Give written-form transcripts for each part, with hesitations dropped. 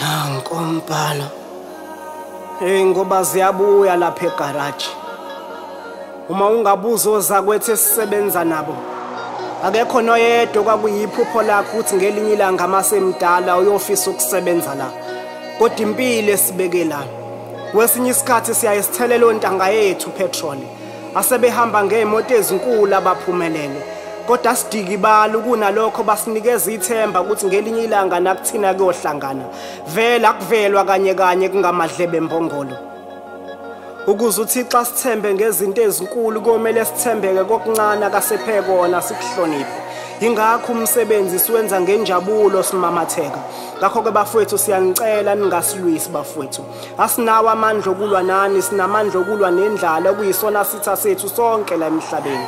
Nanko umbhalo. Hey, ngoba ziyabuya lapha egaraji. Uma ungabuza ozakwethu esisebenza nabo, akekho noyedwa kwakuyiphupho lakho ukuthi ngelinye ilanga masemdala uyofisa ukusebenza la. Kodwa impilo esibeke la. Kwesinye isikhathi siyaye sithelele ontanga yethu petrol. Asebehamba ngeemoto ezinkulu abaphumelele. Kodwa sidikibala kunalokho basinikeza ithemba ukuthi ngelinye ilanga nakuthina kuyohlangana. Vele akuvelwa kanye kanye kungamadlebe embongolo. Ukuze uThixo asithembe ngezinto ezinkulu komele sithembeke kokuncane akasephe kona sikuhloniphe. Ingakho umsebenzi siwenza ngenjabulo simamatheka. Ngakho-ke bafowethu siyanicela ningasilwisi bafowethu. Asinawo amandla okulwa nani, sinamandla okulwa nendlala okuyisona sitha sethu sonke la emhlabeni.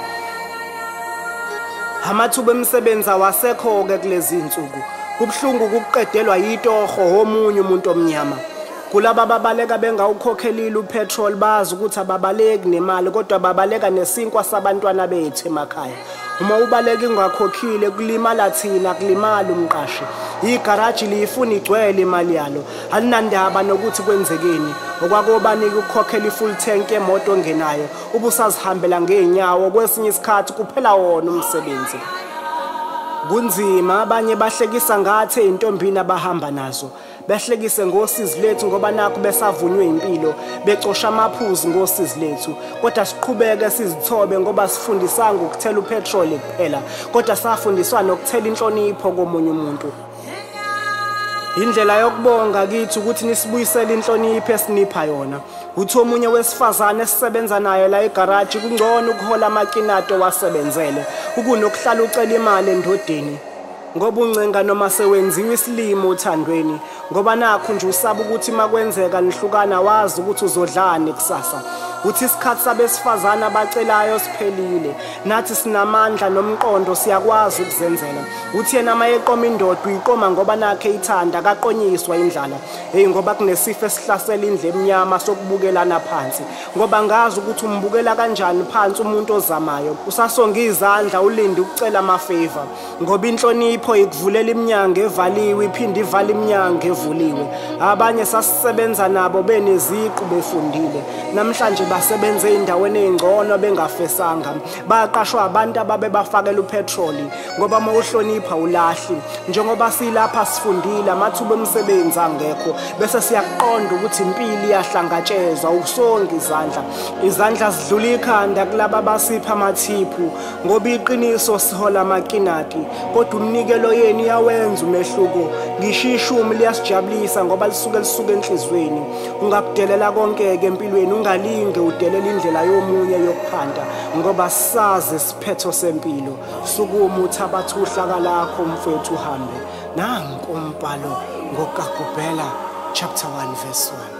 Amathuba emisebenzi awasekho-ke kulezi nsuku. Kubuhlungu ukuqedelwa yitoho omunye umuntu omnyama. Kulaba ababaleka bengawukhokhelile upetrol bazi ukuthi ababaleki nemali kodwa babaleka nesinkwa sabantwana bethu emakhaya. Uma ubaleka ingakhokhile kulimala thina, kulimala umqashi. Igaraji liyifuna igcwele imali yalo. Alinandaba nokuthi kwenzekeni. Okwakobanika ukukhokhela i-full tank yemoto ongenayo, ubusazihambela ngeenyawo kwesinye isikhathi kuphela wona umsebenzi. Kunzima, abanye bahlekisa ngathi ey'ntombini abahamba nazo. Behlekise ngosizi lethu ngoba nakho besavunywe impilo, becosha amaphuzu ngosizi lethu. Kodwa siqhubeke sizithobe ngoba sifundisanga ukuthela upetroli kuphela, kodwa safundiswa nokuthela inhlonipho komunye umuntu. Indlela yokubonga kithi ukuthi nisibuyisele inhlonipho esinipha yona. Uthi omunye wesifazane esisebenza naye la egaraji kungcono ukuhola amakinato wasebenzele ukunokuhlala ucela imali endodeni. Ngoba uncenga noma sewenziwe isilimo othandweni, ngoba nakho nje usaba ukuthi makwenzeka nihlukana wazi ukuthi uzodlani kusasa. Uthi isikhathi sabesifazane abacelayo siphelile, nathi sinamandla nomqondo siyakwazi ukuzenzela. Uthi yena mayeqoma indoda uyiqoma ngoba nakhe ithanda, akaqonyiswa indlala. Hey, ngoba kunesifo esihlasela indlu emnyama sokubukelana phansi. Ngoba ngazi ukuthi umbukela kanjani phansi umuntu ozamayo. Usasonga izandla ulinde ukucela amafavor. Ngoba inhlonipho ikuvulela iminyango evaliwe iphinde ivale iminyango evuliwe. Abanye sasisebenza nabo beneziqu befundile. Namhlanje basebenze endaweni engcono bengafesanga. Baqashwa abantu ababebafakela upetroli ngoba mawuhlonipha ulahli. Njengoba silapha sifundile amathuba emisebenzi angekho, bese siyakuqonda ukuthi impilo iyahlangatshezwa ukusonga izandla. Izandla zidlula ikhanda kulaba abasipha amathiphu ngoba iqiniso sihola amakinati, kodwa umnikelo yenu iyawenza umehluko. Ngisho ishumi liyasijabulisa ngoba lisuke lisuke enhlizweni. Ungakudelela konke-ke empilweni, ungalinge udelela indlela yomunye yokuphanda ngoba sazi isiphetho sempilo. Sukuma uthabathe uhlaka lakho mfowethu uhambe. Nanku umbhalo ngoKagubhela chapter 1 verse 1.